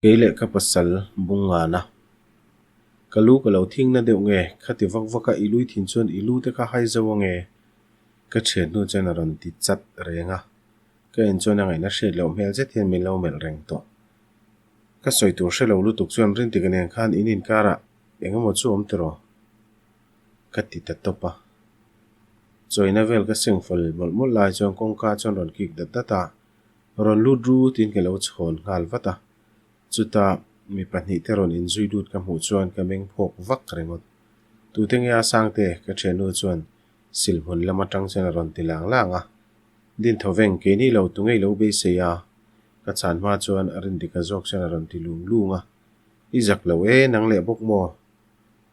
Kei leh ka pasal bung ngana. Ka lu ka lo thing na deuh nge? Khati vak vaka i lui thin chuan i lu te kha hai zo ange? Ka thian hnu chuan a rawn ti chat reng a. Ka en chuan a ngaihna hriat loh hmel zet hian min lo melh reng tawh. Ka sawi tur hre lo lutuk chuan Rintika nen khan in inkarah eng emaw chu awm tiraw? Ka ti ta tawp a. Chawina vel ka seng fal mawlh mawlh lai chuan kawngka chuan rawn kik dat dat a. Rawn lut ru tiin ka lo chhawn nghal vat a. Chuta mi pahnih te rawn inzui lut ka hmuh chuan ka meng phawk vak ringawt. Tute nge a Sangte? Ka thiannu chuan silhmun lam atang chuan a rawn ti lang lang a. Din tho veng, keini lo tu ngei lo beisei a. Ka chhan hma chuan a rindika zawk chuan a rawn ti lung lung a. I zak lo e, nang leh bawk maw?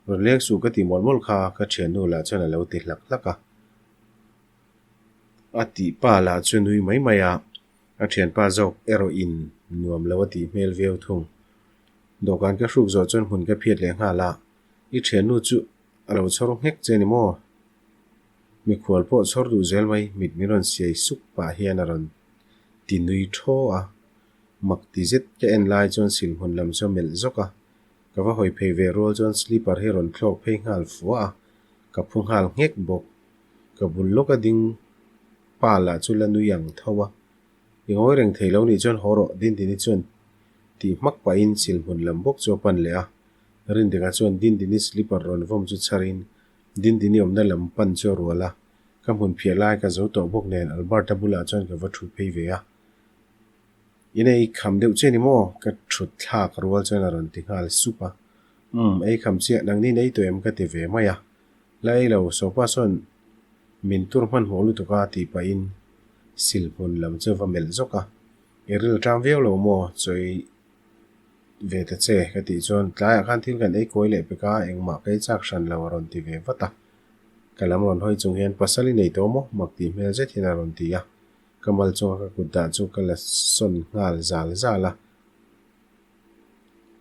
Rawn leng suh ka ti mawlh mawlh kha, ka thiannu lah chuan a lo ti hlak hlak a. A tih pa lah chu nui mai mai a, a thianpa zawk erawh in nuam lo a tih hmel viau thung. Dawhkan ka hruk zawh chuan hmun ka phiat leh nghal a, I thiannu chu a lo chhawr nghek che ni maw? Mikhual pawh chhawr duh zel mai, mit min rawn siai suk pah hian a rawn ti nui thaw a. Mak ti zet ka en lai chuan silhmun lam chu a melh zawk a, ka va hawi phei ve rual chuan slipper hi rawn thlawk phei nghal fua a, ka phu nghal nghek bawk. Ka bul lawk a ding pa lah chu la nui ang tho a, I ngawi reng thei lo nih chuan haw rawh Dindini chuan tih hmak pahin silhmun lam bawk chu a pan leh a. Rindika chuan Dindini slipper rawn vawm chu chharin Dindini awmna lam pan chu a rual a, ka hmun phiah lai ka zo tawh bawk nen Alberta bulah chuan ka va thu phei ve a. In ei kham deuh che ni maw? Ka thut thlak rual chuan a rawn ti nghal sup a. Umm, ei kham chiah, nangni nei tawh em ka ti ve mai a. La ei lo, Sopa chuan min tur hmanhmawh lutuk a tih pahin silhmun lam chu va melh zawk a. I ril ṭam viau lo maw? Chawi ve ta che ka tih chuan tlaiah khan thil kan ei kawi leh pek a, engmah ka ei chak hran lo a rawn ti ve vat a. Ka lam rawn hawi chung hian pasal i nei tawh maw? Mak tih hmel zet hian a rawn ti a. Ka mal chunga ka kut dah chu ka la sawn nghal zal zal a.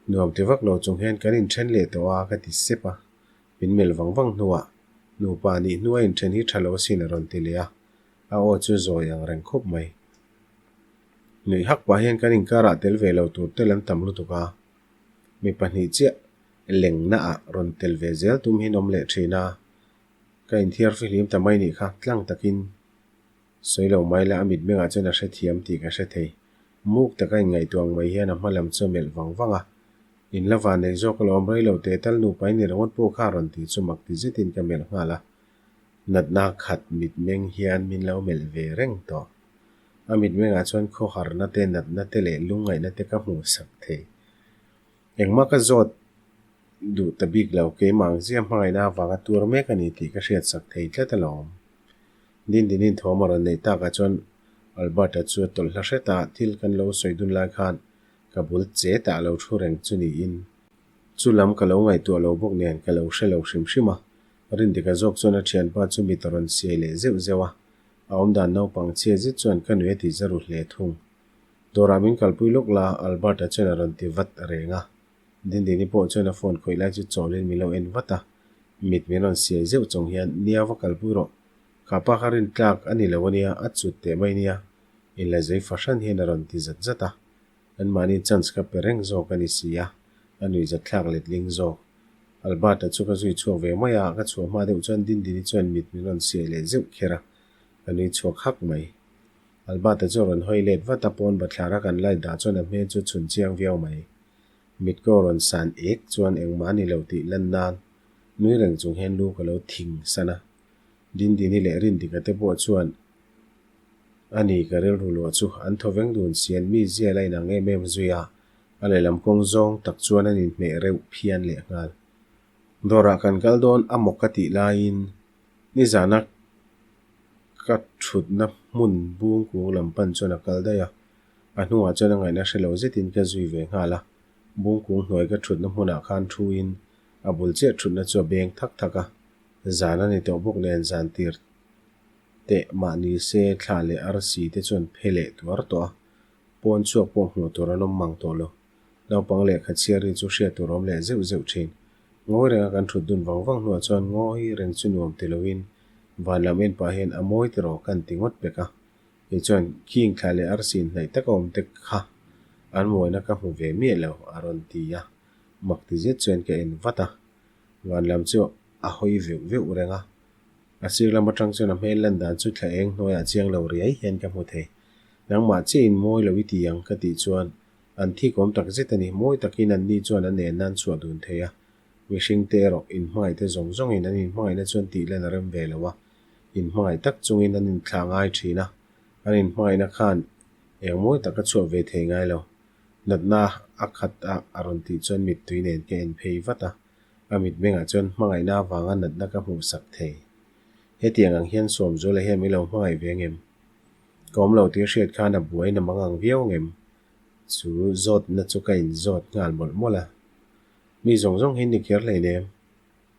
Nuam ti vak lo chung hian kan inthen leh tawh a ka ti sep a. Min melh vang vang hnuah nupa nih hnua inthen hi tha lo asin a rawn ti leh a, a aw chu zawi ang reng khawp mai. Nuih hak pah hian kan inkarah tel ve lo tur tel an tam lutuk a, mi pahnih chiah lengnaah rawn tel ve zel tum hi an awm leh thin a, ka inthiar fihlim ta mai nih kha tlang takin sawi lo mai la a mitmengah chuan a hrethiam tih ka hre thei. Muk taka inngaihtuah ang mai hian a hma lam chu a melh vang vang a, In la van nei zawk alawm rei lo teh tal nupa i ni ringawt pawh kha rawn tih chu mak ti zetin ka melh nghal a. Natna khat mitmeng hian min lo melh ve reng tawh. A mitmengah chuan khawharna te, natna te leh lungngaihna te ka hmuh sak thei. Engmah ka zawt duh ta bik lo, keimah ang zia hmangaihna avanga tuar mek a ni tih ka hriat sak thei tlat alawm. Dindinin thawm a rawn neih takah chuan Albert-a chu a tawlh hla hret a, thil kan lo sawi dun lai khan Ka bul che tah lo thu reng chu niin chu lam ka lo ngaihtuah lo bawk nen ka lo hre lo hrim hrim a. Rindika zawk chuan a thianpa chu mit a rawn siai leh zeuh zeuh a, a awmdan naupang chhia zet chuan ka nui a ti za ru hle thung. Dawrah min kalpui lawk la, Albert-a chuan a rawn ti vat reng a. Dindini pawh chuan a phone khawih lai chu chawlin min lo en vat a, mit min rawn siai zeuh chung hian, Nia va kalpui rawh, kha pa kha rin tlak a ni lo ania, a cut teh mai nia, inla zei fahran hian a rawn ti zat zat a. Anmahni chance ka pe reng zawk a ni si a, a nuihzat thlak letling zawk. Albert-a chu ka zui chhuak ve mai a, ka chhuah hma deuh chuan Dindini chuan mit min rawn siai leh zeuh kher a, ka nui chhuak hak mai. Albert-a chu a rawn hawi let vat a, pawn bathlar a kan light dah chuan a hmel chu chhun chiang viau mai. Mit ko rawn san ek chuan engmah a ni lo tih lan nan nui reng chung hian lu ka lo thing san a. Dindini leh Rindika te pawh chuan A ni, ka rilru luah chu an thaw veng dun sian mi zial a inang em em zui a, a lehlam kawng zawng tak chuan an inhmeh reuh phian leh nghal. Dawrah kan kal dawn a maw ka tih laiin nizana ka thutna hmun bung kung lam pan chuan a kal daih a, a hnungah chuan a ngaihna hre lo zetin ka zui ve nghal a, bung kung hnuai ka thutna hmunah khan thuin a bul chiah thutna chu a beng thak thak a, zan a ni tawh bawk nen zan tir Teh mahni se thla leh arsi te chuan phe leh tuar tawh a, pawn chhuak pawh hmuh tur an awm mang tawh lo. Naupang lehkha chhiar ri chu hriat tur awm leh zeuh zeuh thin. Ngawi renga kan thut dun vang vang hnuah chuan ngawi reng chu nuam ti loin van lam en pah hian a mawi tiraw kan ti ngawt pek a. Kei chuan khing thla leh arsi inhnaih taka awm te kha An mawina ka hmu ve miah lo, a rawn ti a. Mak ti zet chuan ka en vat a. Van lam chu a hawi veuh veuh reng a. A sir lam atang chuan a hmel lan dan chu thla eng hnuaiah chiang lo riai hian ka hmu thei. Nangmah chiahin mawi lo i ti ang ka tih chuan an thik awm tak zet a ni. Mawi takin an ni chuan an en nan chhuah dun thei a. Mihring te erawh inhmangaih te zawng zawngin an inhmangaihna chuan tih lan a rem ve lo a. Inhmangaih tak chungin an inthlah ngai thin a. An inhmangaihna khan eng mawi tak a chhuah ve thei ngai lo. Natna a khat a a rawn tih chuan mittui nen ka en phei vat a. A mitmengah chuan hmangaihna avanga natna ka hmuhsak thei. Hetiang ang hian Sawmzuala hian min lo hmangaih ve ngem? Ka awm lo tih a hriat khan a buai na mang ang viau ngem? Chu zawtna chu ka inzawt nghal mawlh mawlh a. Mi zawng zawng hi ni kher hleinem.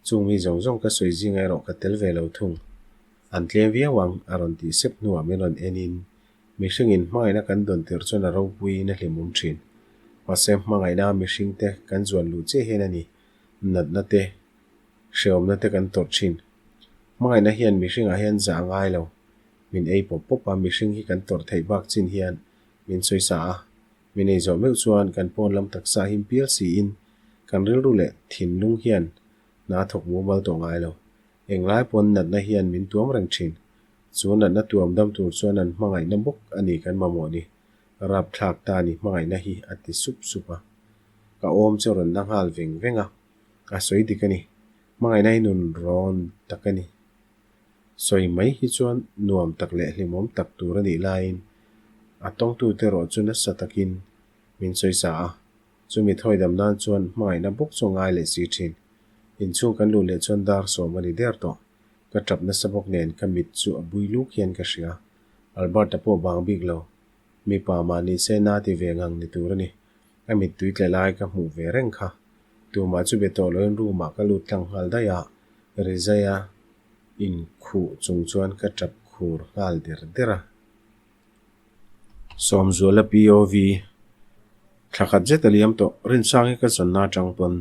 Chung mi zawng zawng ka sawi zingah erawh ka tel ve lo thung. An tlem viau ang, a rawn tih sep hnuah min rawn enin Mihringin hmangaihna kan dawn tirh chuan a ropuiin a hlimawm thin. Mahse hmangaihna mihringte kan zuan luh chiah hian a ni, natna te, hrehawmna te kan tawrh thin. Hmangaihna hian mihringah hian zah a ngai lo. Min ei pawp pawp a, mihring hi kan tawrh theih bak chin hian min sawisa a. Min ei zawh meuh chuan kan pawn lam taksa him pial siin kan rilru leh thinlung hian hna thawk mumal tawh ngai lo. Englai pawn natna hian min tuam reng thin. Chu natna tuam dam tur chuan an hmangaihna bawk a ni kan mamawh ni. Rapthlak ta ni hmangaihna hi a ti sup sup a. Ka awm chu rawn la nghal veng veng a. A sawi dik a ni. Hmangaihna hi nun rawn tak a ni. Sawi mai hi chuan nuam tak leh hlimawm tak tur a nih laiin a tawngtute erawh chu nasa takin min sawisa a. Chumi thawidam nan chuan hmangaihna bawk chu a ngai leh si thin. Inchhung kan luh leh chuan dar sawm a ni der tawh. Ka tap nasa bawk nen ka mit chu a bui luk hian ka hria. Albert-a pawh bang bik lo. Mipa mahni se na ti ve ngang ni tur a ni. A mittui tle lai ka hmuh ve reng kha. Tumah chu be tawh loin room-ah ka lut tlang nghal daih a, Rizai-a inkhuh chung chuan ka tap khur nghal der der a. Sawmzuala POV, Thla khat zet a liam tawh, Rinsang hi ka zawnna atang pawn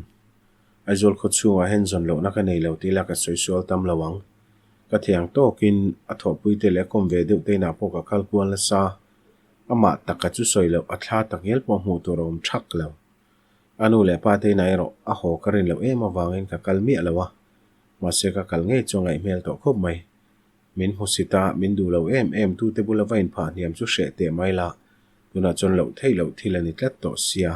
Aizawl khaw chhungah hian zawn lohna ka nei lo tih ila ka sawi sual tam lo ang. Ka thiang tawkin a thawhpuite leh a kawm ve deuh te inah pawh ka kal kual nasa. Amah taka chu sawi loh a thla tak ngial pawh hmuh tur a awm thak lo. A nu leh pa te inah erawh a haw ka rin loh em avangin ka kal miah lo a, mahse ka kal ngei chu a ngaih hmel tawh khawp mai. Min hmu si ta, min duh lo em em tute bula va inphah hniam chu hreh teh mai la, tunah chuan loh theih loh thil a ni tlat tawh sia.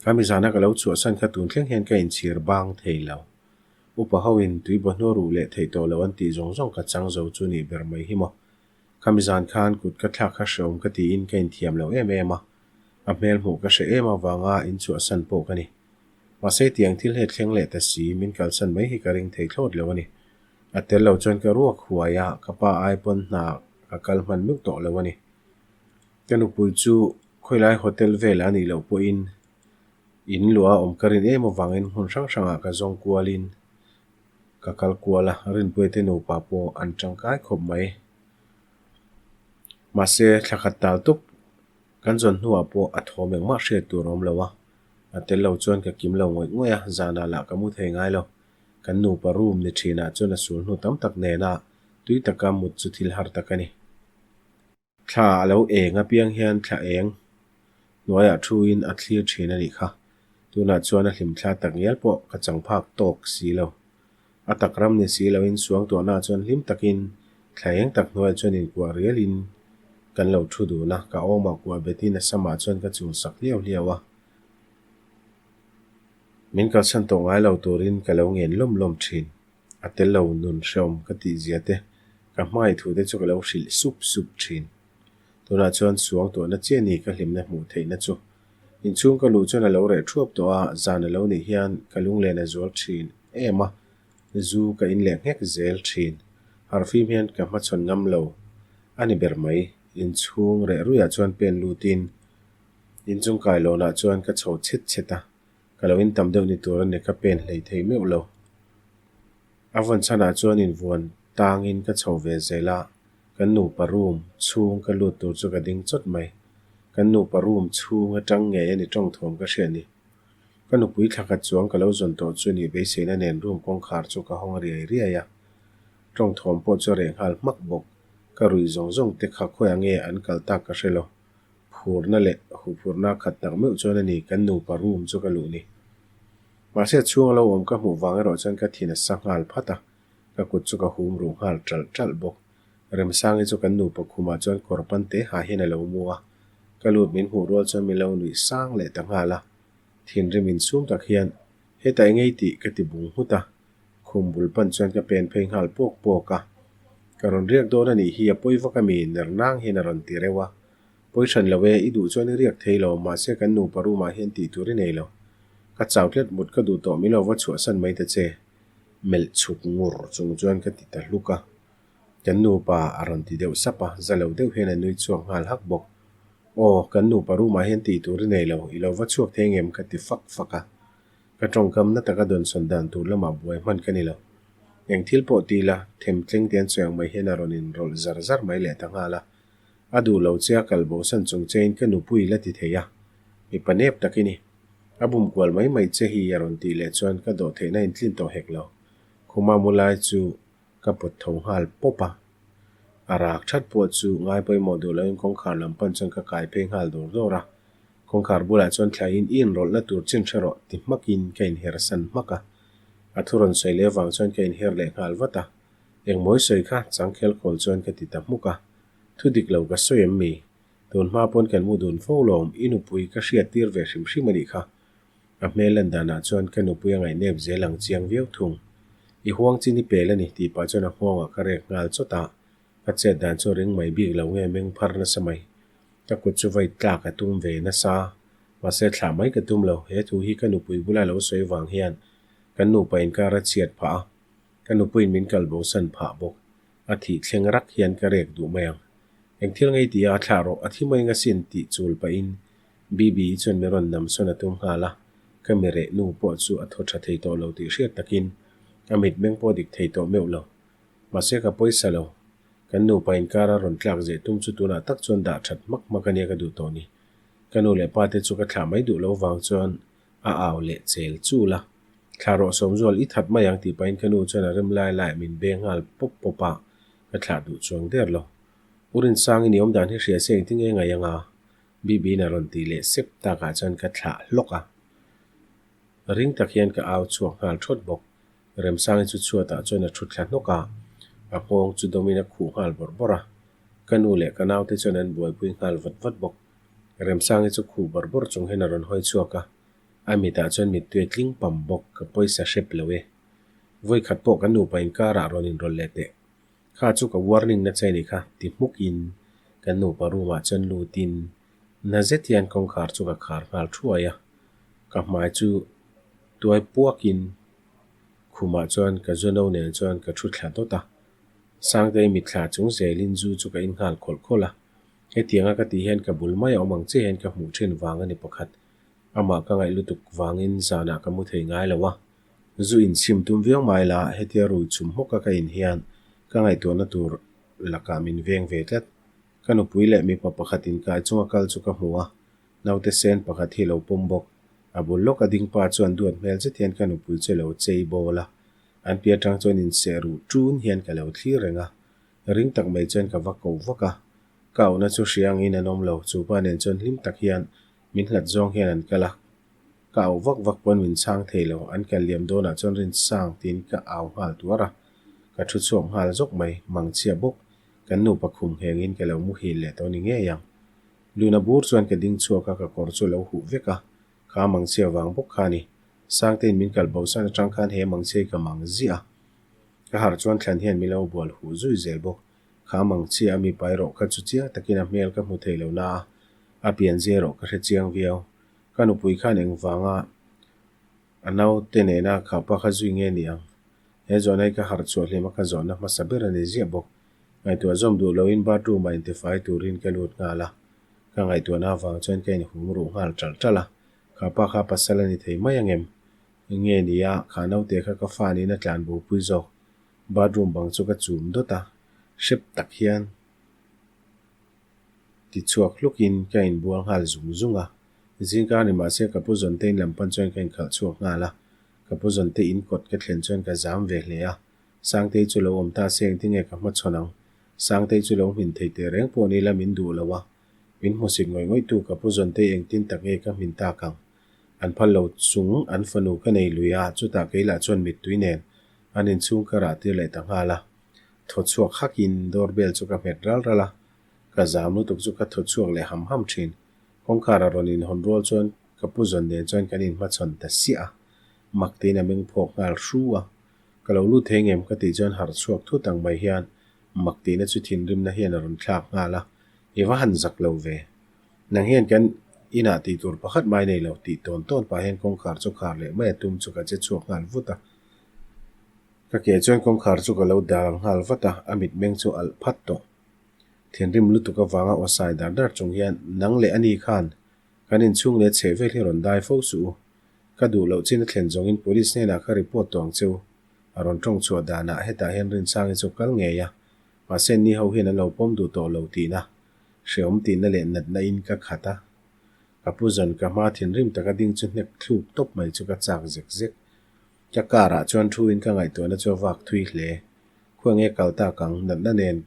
Khami zana ka lo chhuahsan kha tun thleng hian ka inchhir bang thei lo. Upa hoin tui bawhnuah ruh leh theih tawh lo an tih zawng zawng ka chang zo chu nih ber mai hi maw. Khami zan khan kut ka thlak kha hreawm ka tiin ka inthiam lo em em a, a hmel hmuh ka hre em avanga inchhuahsan pawh ka ni. Mahse tiang thil he thleng leh ta si min kalsan mai hi ka ring thei thlawt lo a ni. A tel lo chuan ka ruak huai a, ka pa ai pawn hna ka kal hman meuh tawh lo a ni. Ka nupui chu khawilai hotel velah a nih loh pawhin in luah a awm ka rin em avangin hmun hrang hrangah ka zawng kualin ka kal kual a, Rinpuiate nupa pawh an tangkai khawp mai. Mahse, thla khat tal tawp kan zawn hnuah pawh a thawm engmah hriat tur a awm lo a, a tel lo chuan ka kim lo ngawih ngawih a, zanah lah ka mu thei ngai lo. Kan nupa room ni thinah chuan a sul hnu tam tak nena tui taka mut chu thil har tak a ni. Thla a lo eng apiang hian thla eng hnuaiah thuin a thlir thin a nih kha. Tunah chuan a hlimthla tak ngial pawh ka chang phak tawk si lo. A tak ram ni si loin suangtuahnaah chuan hlim takin thla eng tak hnuaiah chuan inkuah rialin kan lo thu dun a, ka awmah kuah betin a samah chuan ka chulsak hliau hliau a. Min kalsan tawh ngai lo turin ka lo ngen lawm lawm thin. A tel lo nun hreawm ka tih zia te, ka hmangaih thu te chu ka lo hrilh sup sup thin. Tunah chuan suang tuahna chiah ni ka hlimna hmuh theihna chu. Inchhung ka luh chuan a lo reh thuap tawh a, zan a lo nih hian ka lunglen a zual thin em a, zu ka in leh nghek zel thin. Harhfim hian ka hmachhawn ngam lo a ni ber mai. Inchhung reh ruiah chuan pen lutin inchung kailawnah chuan ka chho chhet chhet a. Ka lo intam deuh ni tur a ni ka pen hlei thei meuh lo. A vawn chhanah chuan invuan tangin ka chho ve zel a, kan nupa room chhung ka lut tur chu ka ding chawt mai. Kan nupa room chhung atang ngei a ni tawng thawm ka hriat ni. Ka nupui thla khat chuang ka lo zawn tawh chu ni beiseina nen room kawngkhar chu ka hawng riai riai a. Tawng thawm pawh chu a reh nghal hmak bawk. Ka ruih zawng zawng te kha khawiah nge an kal tak ka hre lo. Phurna leh Huphurhna khat tak meuh chuan a ni kan nupa room chu ka luh ni. Mahse a chhung a lo awm ka hmuh vang erawh chuan ka thin a sa nghal phat a, ka kut chu ka hum ruh nghal ṭalh ṭalh bawk. Remsangi chu kan nupa khumah chuan kawr pan te ha hian a lo mu a, ka lut min hmuh rual chuan min lo nuih sang leh ta nghal a. Thinrim insum tak hian, Hetah engei tih ka ti bung nghut a, khum bul pan chuan ka pen phei nghal pawk pawk a. Ka rawn riak dawn a nih hi a pawi vak a mi ner nang hian a rawn ti reuh a. Pawi hran lo e, i duh chuan i riak thei lo, mahse kan nupa room ah hian tih tur i nei lo. Ka chau tlet mut ka duh tawh min lo va chhuahsan mai ta che. Melh chhuk ngur chung chuan ka ti ta hluk a. Kan nupa a rawn ti deuh sap a, za lo deuh hian a nui chhuak nghal hak bawk. Aw, kan nupa room ah hian tih tur i nei lo, i lo va chhuak thei ngem ka ti fak fak a. Ka tawngkam na taka dawnsawn dan tur lamah buai hman ka ni lo. Eng thil pawh ti ila, them tling te an sawi ang mai hian a rawn inrawlh zar zar mai leh ta nghal a. A duh lo che a kal bosan chung chein ka nupui la ti thei a, mipa nep tak i ni. A bum kual mai mai che hi a rawn tih leh chuan ka dawh theihna intlin tawh hek lo. Khuma mu lai chu ka pawt tho nghal pawp a. A rak that pawh chu ngai pawimawh duh loin kawngkhar lam pan chuan ka kai phei nghal dawr dawr a. Kawngkhar bulah chuan thlaiin i inrawlhna tur chin hre rawh ti hmakin ka inher san hmak a. A thu rawn sawi leh avang chuan ka inher leh nghal vat a. Engmawi sawi kha changkhel khawl chuan ka ti ta hmuk a. Thu dik lo ka sawi em mi? Tun hma pawn kan mu dun fo lawm, i nupui ka hriat tir ve hrim hrim a nih kha. A hmel lan danah chuan ka nupui a ngaihnep zel ang chiang viau thung. I huang chin i pel a ni tih pah chuan a nghawngah ka rek nghal chawt a, ka chet dan chu ring mai bik lo nge meng phar nasa mai. Ka kut chu vai tlak a tum ve nasa, mahse thlah mai ka tum lo, he thu hi ka nupui bula lo sawi vang hian kan nupa inkar a chhiat phah a, ka nupuiin min kal bosan phah bawk. A thih thleng rak hian ka rek duh mai ang. Eng thil ngei tia a thlah rawh, a thi mai ngasin tih chul pahin Bibi-i chuan mi rawn nam sawn a tum nghal a, ka mi reh nu pawh chu a thaw tha thei tawh lo tih hriat takin a mitmeng pawh dik thei tawh meuh lo. Mahse ka pawisa lo. Kan nupa inkar a rawn tlak zeh tum chu tunah tak chuan dah that hmak hmak a nia ka duh tawh ni. Ka nu leh pa te chu ka thlah mai duh lo vang chuan a au leh chel chul a. Thlah rawh Sawmzual, i that mai ang tih pahin ka nu chuan a rem lai laiah min beng nghal pawp pawp a, ka thlah duh chuang der lo. U Rinsangin i awmdan hi hria se engtin nge ngaih anga? Bibi'n a rawn tih leh sep takah chuan ka thlah hlawk a. Ring tak hian ka au chhuak nghal thawt bawk. Remsangi chu chhuatah chuan a thu thla hnawk a, a nghawng chu dawmin a khuh nghal bawrh bawrh a. Ka nu leh ka naute chuan an buaipui nghal vat vat bawk. Remsangi chu khuh bawrh bawrh chung hian a rawn hawi chhuak a, a mitah chuan mittui a tling pam bawk, ka pawisa hrep lo e. Vawikhat pawh kan nupa inkarah rawn inrawlh leh teh. Kha chu ka warning na che ni kha ti hmukin kan nupa room ah chuan lutin na zet hian kawngkhar chu ka khar nghal thuai a, ka hmai chu tuai puakin khumah chuan ka zu no nen chuan ka thu thla dawt a, Sangtei mitthla chung zelin zu chu ka in nghal khawlh khawlh a, hetianga ka tih hian ka bul mai a awm ang chiah hian ka hmuh thin vang a ni pakhat, amah ka ngaih lutuk vangin zanah ka mu thei ngai lo a. Zu inchhim tum viau mai la, hetia rui chhum hmawka ka in hian ka ngaihtuahna tur lakah min veng ve tlat. Ka nupui leh mipa pakhat inkai chunga kal chu ka hmu a, naute sen pakhat hi lo pawm bawk. A bul lawka ding pa chuan duat hmel zet hian ka nupui chu lo chei bawl a, an pi atang chuan inseh ruh ṭun hian ka lo thlir reng a. Ring tak mai chuan ka va ko vak a, ka auhna chu hria angin an awm lo, chu pa nen chuan hlim tak hian min hlat zawng hian an kal a. Ka au vak vak pawn min chhang thei lo, an kal liam dawnah chuan Rinsang tiin ka au nghal tuar a, ka thu chhuak nghal zawk mai, mangchhia bawk, kan nupa khum nghengin ka lo muhil leh tawh ni ngei ang. Luna bur chuan ka ding chhuak a, ka kawr chu a lo huh vek a, kha mangchhia vang bawk kha a ni. Sangtein min kal bosan atang khan he mangchhia hi ka mang ziah a, ka harh chuan thlan hian min lo bual huh zui zel bawk. Kha mangchhia a mipa erawh kha chu chiang takin a hmel ka hmu thei lo na a, a pianzia erawh ka hre chiang viau. Ka nupui khan engvanga a naute nena khapa kha zui nge ni ang? He zawhna hi ka harh chhuah hlim a ka zawhna hmasa ber a ni ziah bawk. Ngaihtuah zawm duh loin bathroom ah intifai turin ka lut nghal a, ka ngaihtuahna avang chuan ka inhum ruh nghal ṭalh ṭalh a, khapa kha pasal a ni thei mai angem? Nge ni a, kha naute kha ka fa niin a tlan bopui zawk. Bathroom bang chu ka chum dawt a, hrep tak hian Ti chhuak hlukin ka inbual nghal zung zung a, zingkar ni mahse ka pu Zawnte in lam pan chuan ka inkhalh chhuak nghal a, ka pu Zawnte in kawt ka thlen chuan ka zam ve hle a, Sangtei chu lo awm ta se engtinge ka hmachhawn ang, Sangtei chu lo hmin thei teh reng pawh ni la min duh lo a, Min hmusit ngawih ngawih tu ka pu Zawntei engtin tak nge ka hmin tak ang? An phal lo chung an fanu ka nei lui a, chutah kei lah chuan mittui nen an inchhung ka rah tir leh ta nghal a. Thaw chhuak hakin door bell chu ka hmet ral ral a, ka zam lutuk chu ka thaw chhuak leh ham ham thin. Kawngkhar a rawn inhawn rual chuan ka pu Zawn nen chuan kan inhmachhawn ta siah a, mak tiin a meng phawk nghal hru a. Ka lo lut thei ngem ka tih chuan harh chhuak thut ang mai hian mak tihna chu thinrimna hian a rawn thlak nghal a, I va han zak lo ve. Nang hian kan inah tih tur pakhat mai nei lo tih tawn tawn pah hian kawngkhar chu khar leh mai a tum chu ka che chhuak nghal vut a. Ka ke chuan kawngkhar chu ka lo dal nghal vat a, a mitmeng chu alh phat tawh. Thinrim lutuk avanga aw sai dar dar chung hian nang leh ani khan kan inchhung leh chheh vel hi rawn dai fo suh u. Ka duh loh chin a thlen zawngin police hnenah ka report tawh ang che u. A rawn tawng chhuah danah hetah hian Rinsangi chu kal ngei a, mahse ni ho hian an lo pawm duh tawh lo tihna, hrehawm tihna leh natna in ka khat a. Ka pu zawn ka hma thinrim taka ding chu hnek thluk tawp mai chu ka chak zek zek. Ka car ah chuan thu in ka ngaihtuahna chu a vak thui hle. Khuai nge kal tak ang, natna nen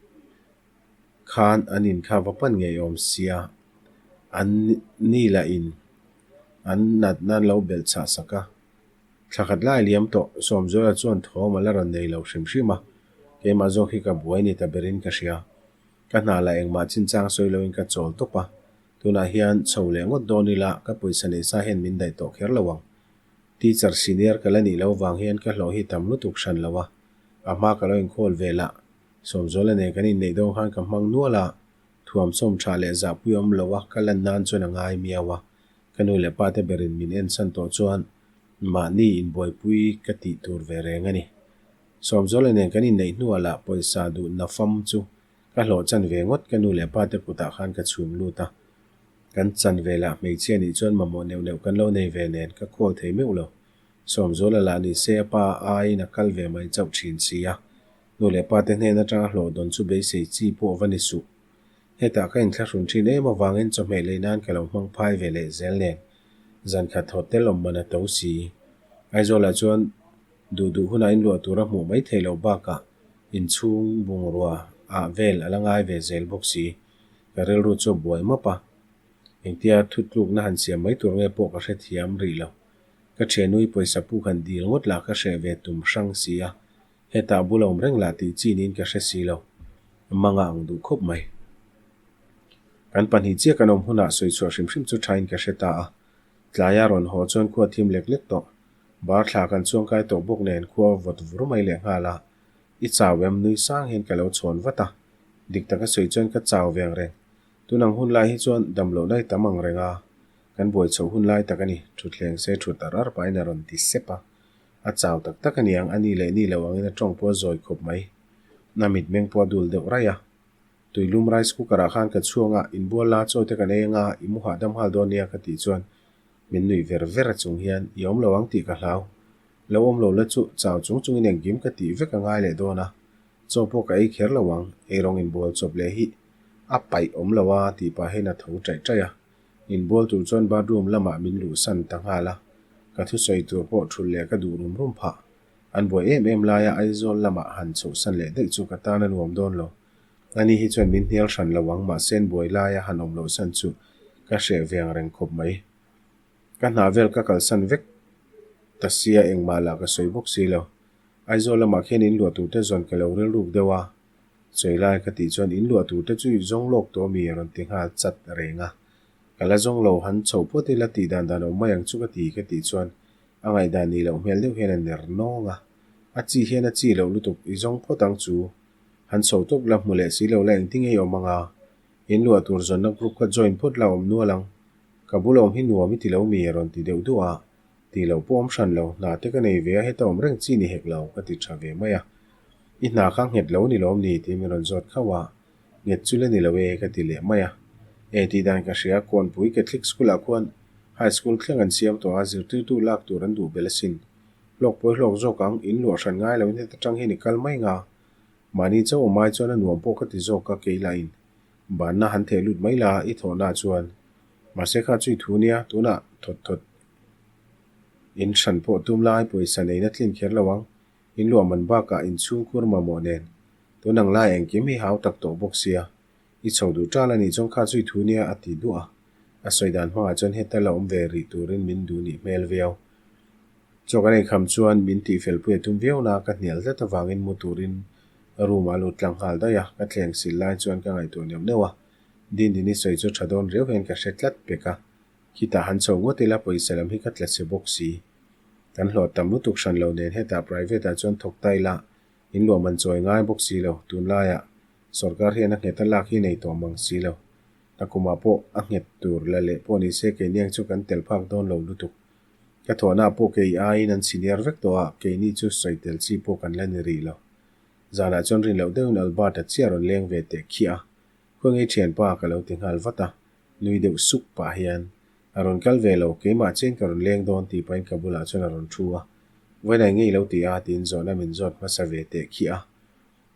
khan an in kha va pan ngei awm sia, an ni lah in an natna lo belh chhah sak a. Thla khat lai liam tawh, Sawmzuala chuan thawm a la rawn nei lo hrim hrim a, keimah zawk hi ka buai ni ta berin ka hria. Ka hna lah engmah chinchang sawi loin ka chawl tawp a, tunah hian chho leh ngawt dawn ila ka pawisa neih sa hian min daih tawh kher lo ang. Teacher senior ka la nih loh vang hian ka hlawh hi tam lutuk hran lo a, a hma ka lo inkhâwl ve lah. Sawmzuala nen kan inneih dawn khan ka hmang nual a, thuamsawm tha leh zahpui awm lo a ka lan nan chuan a ngai miau a. Ka nu leh pa te berin min ensan tawh chuan mahni inbuaipui ka tih tur ve reng a ni. Sawmzuala nen kan inneih hnuah lah pawisa duh nafam chu ka hlawh chan ve ngawt ka nu leh pa te kutah khan ka chhum lut a. Kan chan ve lah hmeichhia nih chuan mamawh neuh neuh kan lo nei ve nen ka khawl thei meuh lo. Sawmzuala lah ni se a pa aiin a kal ve mai chauh thin si a. Nu leh pa te hnen atanga hlawh dawn chu beisei chi pawh va ni suh. Hetah ka inthlahrun thin em avangin chawhmeh lei nan ka lo hmang phai ve leh zel nen zankhat hotel awm man a to si. Aizawlah chuan duh duh hunah inluah tur a hmuh mai theih loh bakah inchhung bungrua ah vel a la ngai ve zel bawk si. Ka rilru chu a buai map a, engtia thutlukna han siam mai tur nge pawh ka hrethiam rih lo. Ka thianui pawisa puk han dil ngawt lah ka hreh ve tum hrang si a, Hetah bul a awm reng lah tih chi niin ka hre si lo. Manga ang duh khawp mai. Kan pahnih chiah kan awm hunah sawi chhuah hrim hrim chu thain ka hre ta a. Tlaia rawn haw chuan khua thim lek lek tawh. Bar thla kan chuangkai tawh bawk nen khua vawt vur mai leh nghal a. I chau em nui sang hian ka lo chhawn vat a. Dik taka sawi chuan ka chau veng reng. Tun ang hun lai hi chuan dam loh lai tam ang reng a. Kan buai chhoh hun lai tak a ni. Thutthleng se thut ar ar pahin a rawn ti sep a. A chau tak tak a niang, a ni leh ni lo angin a tawng pawh a zawi khawp mai. A mitmeng pawh a dul deuh raih a. Tuilum rice cooker ah khan ka chhuang a, inbual la chaw te kan ei anga, i mu hahdam nghal dawn nia ka tih chuan min nuih ver ver a chung hian i awm lo ang tih ka hlau. Lo awm lo la chu chau chung chungin engkim ka tih vek a ngai leh dawn a, chaw pawh ka ei kher lo ang, eirawng inbual chawp leh hi a paih awm lo a tih pahin a tho chaih chaih a. Inbual tur chuan bathroom lamah min luhsan ta nghal a, ka thusawi tur pawh thulh leh ka duh rum rum phah. An buai em em laia Aizawl lamah han chhohsan leh daih chu ka tan a nuam dawn lo. Ani hi chuan min hnial hran lo ang mahse an buai laia han awm lohsan chu ka hreh ve ang reng khawp mai. Ka hna vel ka kalsan vek ta sia engmah lah ka sawi bawk si lo. Aizawl lamah khian inluah turte zawn ka lo rilruk deuh a, Sawi lai ka tih chuan in luah tur te chu i zawng lawk tawh mi a rawn ti nghal chat reng a. Ka la zawng lo han chhoh phawt ila tih dan dan awm mai ang chu ka ti ka tih chuan a ngaihdan nih loh hmel deuh hian a ner nawng a. A chi hian a chi loh lutuk i zawng phawt ang chu. Han chho tawp la hmu leh si lo la engtin nge i awm ang a. In luah tur zawnna group kha join phawt la awm nual ang. Ka bul awm hi nuam i ti lo mi a rawn ti deuh duah a. Tih loh pawh awm hran lo, hna te ka nei ve a heta awm reng chi ni hek lo ka ti tha ve mai a. I hna kha nghet lo ni lawm ni tih min rawn zawt khauh a, nghet chu la ni lo e ka ti leh mai a. E tih dan ka hria, Kawnpui Catholic School ah khuan High School thleng an siam tawh a, zirtirtu lak tur an duh belh asin. Hlawk pawi hlawk zawk ang, in luah hran ngai loin heta tang hian i kal mai nga. Mahni chauh awm ai chuan a nuam pawh ka ti zawk a, kei lahin banna han theh lut mai la i thawhna chuan. Mahse kha chu i thu nia, tunah thawt thawt in hran pawh tum lai pawisa neina tlin kher lo ang. In luah man bakah in chhungkhur mamawh nen tun ang lai engkim hi hau tak tawh bawk sia. I chho duh ṭal a nih chuan kha chu i thu nia a ti duah a. A sawi dan hmangah chuan heta la awm ve rih turin min duh nih hmel viau. Chaw kan eikham chuan min tihfelpui a tum viau na, ka hnial tlat avangin mu turin room ah a lut tlang nghal daih a, ka thleng sil lai chuan ka ngaihtuah neuh neuh a. Dindini sawi chu tha dawn riau hian ka hre tlat pek a, khitah han chho ngawt ila pawisa lam hi ka tla chhe bawk si. Kan hlawh tam lutuk hran lo nen hetah private ah chuan thawk ta ila in luah man chawi ngai bawk si lo, tunlaiah sawrkar hian a nghet a lak hi nei tawh mang si lo. A kumah pawh a nghet tur la leh pawh ni se keiniang chu kan tel phak dawn lo lutuk. Ka thawhna pawh kei aiin an senior vek tawh a, keini chu sawi tel chi pawh kan la ni rih lo. Zanah chuan rin loh deuhin Albert-a chiah rawn leng ve teh khiah a, Khawnge thianpa ka lo ti nghal vat a, nui deuh suk pah hian, A rawn kal ve lo, keimah chian ka rawn leng dawn tih pahin ka bulah chuan a rawn thu a, Vawiinah ngei lo ti a tiin zawhna min zawt hmasa ve teh khiah a.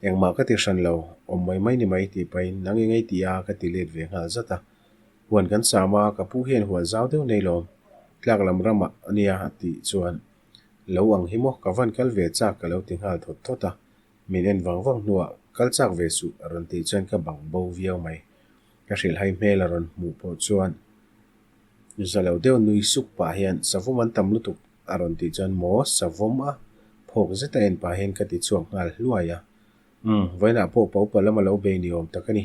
Engmah ka ti hran lo, awm mai mai ni mai tih pahin nang i ngei ti a ka ti let ve nghal zat a. Huan kan sam a, ka pu hian huan zau deuh nei lawm, tlak lam ramah a nia a tih chuan lo ang hi maw ka van kal ve chak ka lo ti nghal thawt thawt a, min en vang vang hnuah kal chak ve suh a rawn tih chuan ka bang bo viau mai. Ka hrilhhai hmel a rawn hmuh pawh chuan za lo deuh nui suk pah hian savawm an tam lutuk a rawn tih chuan maw savawm a phawk zet a en pah hian ka ti chhuak nghal hluai a. Umm, vawiinah pawh paupa lam a lo bei ni awm tak a ni.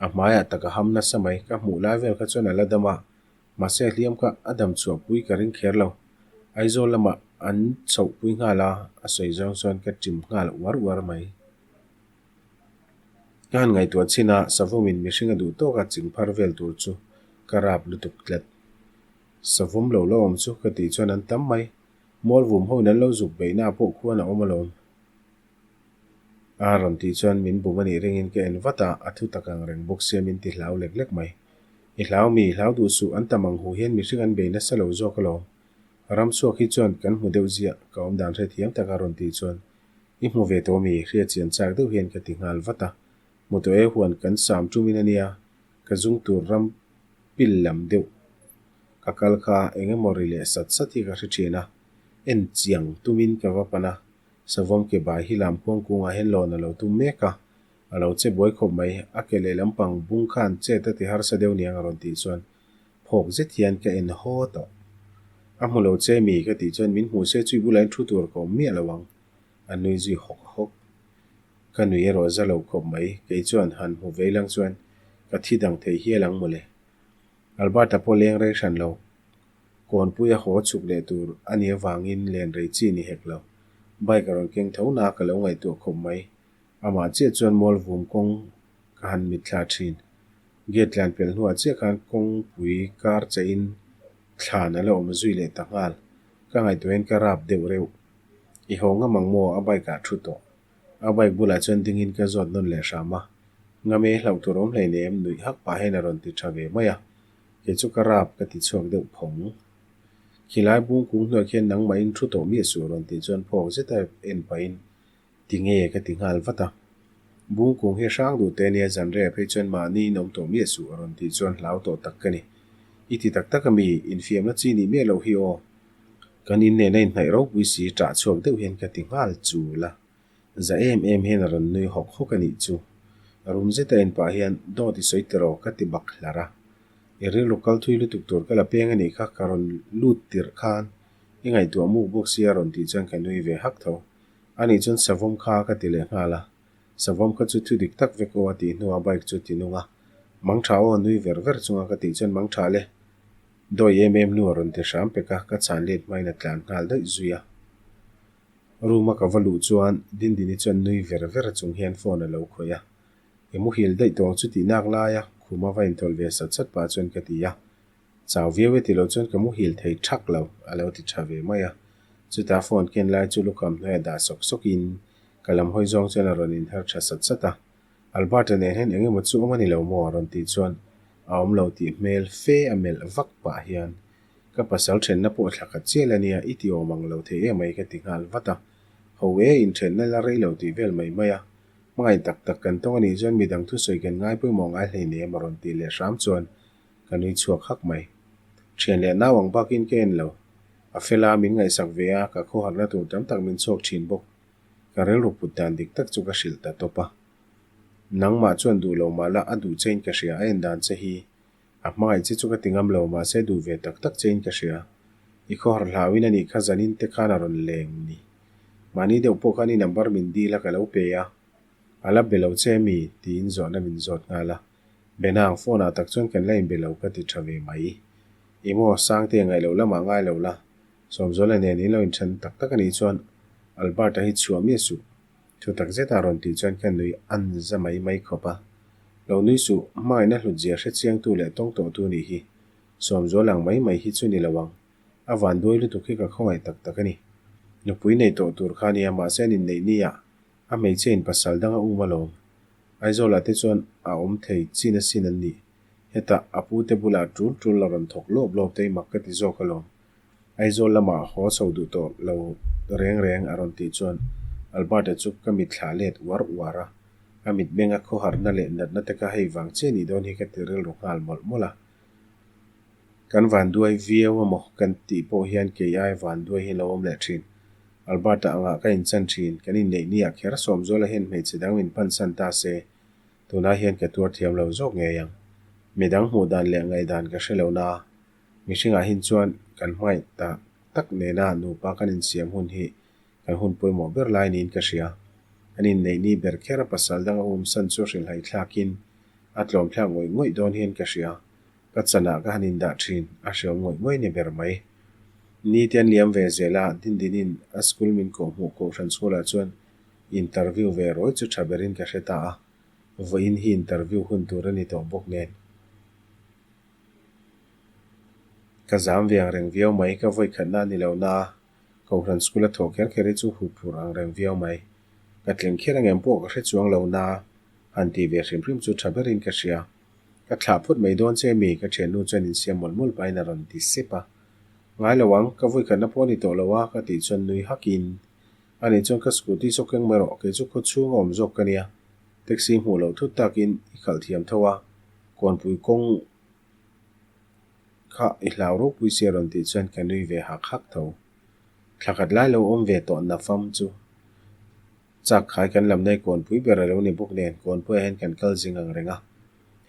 A hmaiah tak a ham nasa mai, ka hmuh lai vel kha chuan a la dam a, mahse a hliam kha a dam chhuah pui ka ring kher lo. Aizawl lamah an chhoh pui nghal a, a sawi zawng chuan ka ṭim nghal uar uar mai. Ka han ngaihtuah chin a, Savawmin mihring a duh tawk a ching phar vel tur chu ka rap lutuk tlat. Savawm lo la awm chu ka tih chuan an tam mai. Mualvum ho in an lo zuk beihna pawh khuan a awm alawm. A rawn tih chuan min bum a nih ringin ka en vat a, a thu tak ang reng bawk sia min ti hlau lek lek mai. I hlau mi, hlau duh suh, an tam ang hu hian mihring an bei nasa lo zawk alawm. Ram chhuak hi chuan kan hmu deuh ziah, ka awm dan hrethiam tak a rawn tih chuan I hmu ve tawh mi, hriat chian chak deuh hian ka ti nghal vat a. Hmu tawh e huan kan sam tumin a nia, ka zung tur ram pil lam deuh ka kal kha eng emaw ri leh sat sat hi ka hre thin a, en chiang tumin ka va pan a, Savawm ke bai hi lam khuang kungah hian lawn a lo tum mek a, a lo che buai khawp mai, a ke leh lampang bung khan chet a ti harsa deuh niang a rawn tih chuan phawk zet hian ka en haw tawh. A hmu lo che mi ka tih chuan min hmuh se chui bulah hian thu tur ka awm miah lo ang, a nui zui hawk hawk. Ka nui erawh za lo khawp mai, kei chuan han hmu vei lang chuan ka thi dang thei hial ang mawle. Albert-a pawh leng rei hran lo. Kawnpui a haw chhuk leh tur a nih avangin len rei chi ni hek lo. Bike a rawn keng tho na ka lo ngaihtuah khawp mai. Amah chiah chuan mual vum kawng ka han mitthla thin. Gate tlan pelh hnuah chiah khan kawngpui kar cheiin thlan a la awm zui leh ta nghal. Ka ngaihtuahin ka rap deuh reuh. I haw ngam ang maw? A bike ah thu tawh. A bike bulah chuan dingin ka zawt nawn leh hram a. Ngame hlauh tur awm hleinem nuih hak pah hian a rawn ti tha ve mai a. Kei chu ka rap ka ti chhuak deuh phawng. Khilai bung kung hnuai khian nangmahin thu tawh miah suh rawn tih chuan phawk zeta en pahin ti nge ka ti nghal vat a. Bung kung hi hrang duh te ania zan reh phei chuan mahni in awm tawh miah suh rawn tih chuan hlau tawh tak ka ni. I ti tak tak ami infiamna chi nih miah loh hi aw. Kan innehna inhnaih ropui si ṭah chhuak deuh hian ka ti nghal chul a. Za em em hian a rawn nui hawk hawk a nih chu. Rum zeta en pah hian dawt i sawi tiraw ka ti bak hlar a. I rilru kal thui lutuk tur ka la peng a nih kha ka rawn lut tirh khan i ngaihtuah muk bawk sia rawn tih chuan ka nui ve hak tho. A nih chuan savawm kha ka ti leh nghal a. Savawm kha chu thu dik tak vek aw a tih hnuah bike chu ti nung a. Mangtha aw nui ver ver chunga ka tih chuan mangtha le. Dawi em em nu a rawn ti hram pek a, ka chhan let hmain a tlan nghal daih zui a. Room a ka va luh chuan Dindini chuan nui ver ver chung hian phone a lo khawih a. I muhil daih tawh ang chu tih nak lai a, khum a va inthawlh ve sat sat pah chuan ka ti a. Chau viau e ti lo chuan ka muhil thei thak lo, a lo ti tha ve mai a. Chutah phone ken lai chu lukham hnuaiah dah sawk sawk in ka lam hawi zawng chuan a rawn inher tha sat sat a. Albert-a nen hian eng emaw chu awm a ni lo maw? a rawn tih chuan a awm lo tih hmel fe a melh vak pah hian Ka pasal thenna pawh thla khat chial a nia, i ti awm ang lo thei emai ka ti nghal vat a. Ho e, inthenna la rei lo tih vel mai mai a. Hmangaih tak tak kan tawng a nih chuan midang thusawi kan ngai pawimawh ngai hleinem a rawn tih leh hram chuan ka nui chhuak hak mai. Thian leh nau ang bakin ka en lo. A fel a, min ngaihsak ve a, ka khawharna tur tam tak min chhuak thin bawk. Ka rilru put dan dik tak chu ka hrilh ta tawp a. Nangmah chuan duh lo mah la, a duh chein ka hria, a en dan che hi. A hmangaih che chu ka ti ngam lo, mahse duh ve tak tak chein ka hria. I khawhar hlauin a nih kha zanin te khan a rawn leng ni. Mahni deuh pawh khan i number min dil a ka lo pe a. A la be lo che mi? tiin zawhna min zawt nghal a. Benang, phone ah tak chuan kan la inbe lo ka ti tha ve mai. I maw, Sangte ngaih loh lamah ngai lo la. Sawmzuala nen in lo inthen tak tak a nih chuan Albert-a hi chhuah miah suh. Thu tak zeta rawn tih chuan ka nui an za mai mai khawp a. Lo nui suh, hmangaihna hlut zia hre chiangtu leh tawng tawhtu nih hi Sawmzuala ang mai mai hi chu ni lo ang. A van duai lutuk hi ka khawngaih tak tak a ni. Nupui nei tawh tur kha a nia, mahse an inneih nia a hmeichhia in pasal dang a um alawm. Aizawlah te chuan a awm thei chin asin an nih. Hetah a pu te bulah tul tul la rawn thawk lawp lawp te i mak ka ti zawk alawm. Aizawl lamah haw chho duh tawh lo reng reng a rawn tih chuan Albert-a chu ka mitthla let uar uar a. A mitmenga khawharna leh natna te kha hei vang chiah nih dawn hi ka ti rilru nghal mawlh mawlh a. Kan vanduai viau amaw kan tih pawh hian kei ai vanduai hi lo awm leh thin. Albert-a angah ka inchan thin, kan inneih ni ah kher Sawmzuala hian hmeichhe dang min pansan ta se, tunah hian ka tuar thiam lo zawk ngei ang. Midang hmuh dan leh ngaihdan ka hre lo na a, mihringah hin chuan kan hmangaih tak tak nena nupa kan insiam hun hi kan hun pawimawh ber lai niin ka hria. An inneih ni ber kher a pasal dang a umsan chu hrilhhai thlakin a tlawm thlak ngawih ngawih dawn hian ka hria. Ka chanah ka han indah thin, a hreawm ngawih ngawih ni ber mai. Ni te an liam ve zel a, Dindinin a school min kawh hmuh kohhran chhualah chuan interview ve rawi chu tha berin ka hre ta a, vawiin hi interview hun tur a ni tawh bawk nen. Ka zam ve ang reng viau mai, ka vawi khatna a ni lo na a, kohhran school a thawh kher kher hi chu hup phur ang reng viau mai. Ka tling kher ang em pawh ka hre chuang lo na a, han tih ve hrim hrim chu tha berin ka hria. Ka thlah phut mai dawn che mi? Ka thiannu chuan insiam mawlh mawlh pahin a rawn ti sep a. Ngai lo ang, ka vui khatna pawh a ni tawh lo a, ka tih chuan nui hakin, A nih chuan ka scooty saw keng mai rawh, kei chu khaw chhung a awm zawk ka nia. Taxi hmuh loh thut takin i khalh thiam tho a, kawnpui kawng kha i hlau ropui sia rawn tih chuan ka nui ve hak hak tho. Thla khat lai lo awm ve tawh nafam chu. Chak khai kan lam nei kawnpui ber a lo ni bawk nen, kawnpuiah hian kan kal zing ang reng a.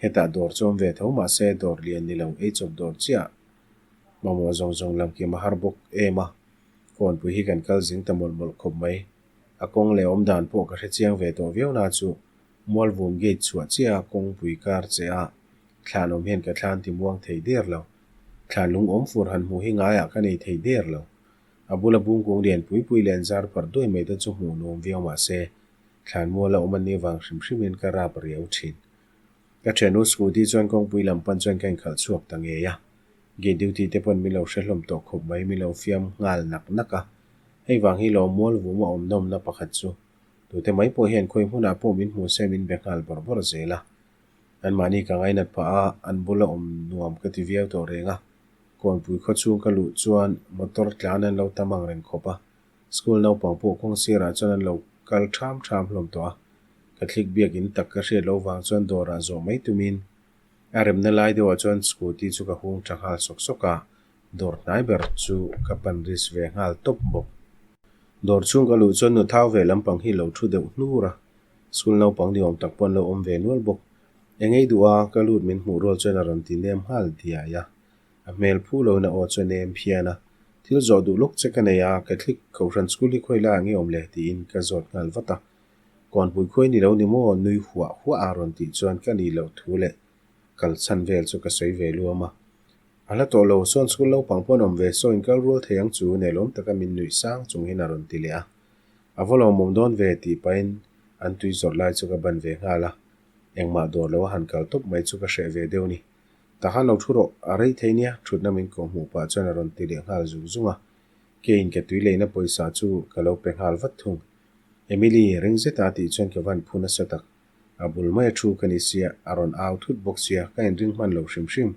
Hetah dawr chu awm ve tho mahse dawr lian ni lo, ei chawp dawr chiah mamawh zawng zawng lam kim a har bawk em a. Kawnpui hi kan kal zing ta mawlh mawlh khawp mai. A kawng leh awm dan pawh ka hre chiang ve tawh viau na chu Mualvum gate chhuah chiah a kawngpui kar che a thlan awm hian ka thlan ti muang thei der lo. Thlan lung awm fur han hmuh hi ngaiah ka nei thei der lo. A bula bungkung lian pui pui leh an zar parh duai mai te chu hmuh nuam viau mah se, thlanmual a awm an nih vang hrim hrimin ka rap riau thin. Ka thiannu scooty chuan kawngpui lam pan chuan ka inkhalh chhuak ta ngei a, gate duty te pawn min lo hre hlawm tawh khawp mai min lo fiam nghal nak nak a. Hei vang hi lawm mual vum a awm nawmna pakhat chu tute mai pawh hian khawi hmunah pawh min hmu se min be nghal bawrh bawrh zel a. Anmahni ka ngainat phah a, an bula awm nuam ka ti viau tawh reng a. Kawnpui khaw chhung ka luh chuan motor tlan an lo tam ang reng khawp a, school naupang pawh kawng sirah chuan an lo kal ṭham ṭham hlawm tawh a. Catholic biakin tak ka hriat loh vang chuan dawrah zawh mai tumin a remna lai deuhah chuan scooty chu ka hung ṭha nghal sawk sawk a, dawr hnai ber chu ka pan risk ve nghal tawp bawk. Dawr chhung ka luh chuan nu thau ve lampang hi lo ṭhu deuh hnur a, school naupang ni awm tak pawh an lo awm ve nual bawk. Eng ei duh a, ka lut min hmuh rual chuan a rawn ti nem nghal diai a. A hmel phu lo in a aw chu a nem phian a. Thil zawh duh lawk che ka nei a, Catholic Kohhran School hi khawi laiah nge awm le? tiin ka zawt nghal vat a. Kawnpui khuai ni lo ni maw? nui huah huah a rawn tih chuan ka nih loh thu leh kal chhan vel chu ka sawi ve luam a. A hla tawh lo, sawn school naupang pawh an awm ve, saw inkal rual thei ang chu nelawm taka min nuih sang chung hian a rawn ti leh a. A va lawmawm dawn ve tih pahin an tui zawrh lai chu ka ban ve nghal a. Engmah dawr lo a han kal tawp mai chu ka hreh ve deuh ni. Tahan lo thu rawh, a rei thei nia, thutna min kawh hmuh pah chuan a rawn ti leh nghal zung zung a. Keiin ka tui leina pawisa chu ka lo pe nghal vat thung. Emily, ring zeta a tih chuan ka van phu nasa tak. A bul mai a thu ka ni sia, a rawn au thut bawk sia, ka inring hman lo hrim hrim.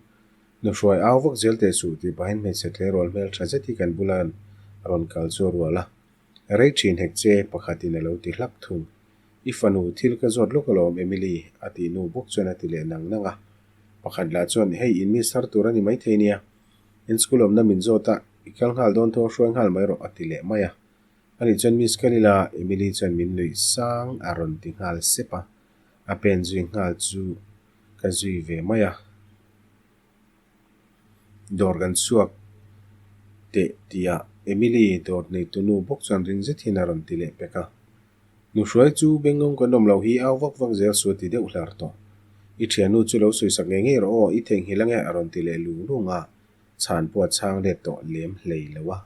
Nuhruai au vak zel teh suh tih pahin hmeichhe tleirawl hmel tha zet hi kan bula rawn kal chu a rual a. Rei thin hek che, pakhatin a lo ti hlak thung. I fanu, thil ka zawt lawk alawm Emily, a tih nu bawk chuan a ti leh nang nang a. Pakhat lah chuan, Hei, in miss har tur a ni maithei nia. In school awmna min zawt a, i kal nghal dawn tho hruai nghal mai rawh, a ti leh mai a. Ani chuan miss kal ila, Emily chuan min nuih sang a rawn ti nghal sep a. A pen zui nghal chu ka zui ve mai a. Dawr kan chhuak teh tihah Emily dawr neitu nu bawk chuan ring zet hian a rawn ti leh pek a. Nuhruai chu bengngawng kan awm loh hi au vak vak zel su a ti deuh hlar tawh. I thiannu chu lo sawisak ngei ngei rawh aw, i theihnghilh ange a rawn ti leh lung lung a, chhan pawh a chhang let tawh lem hlei lo a.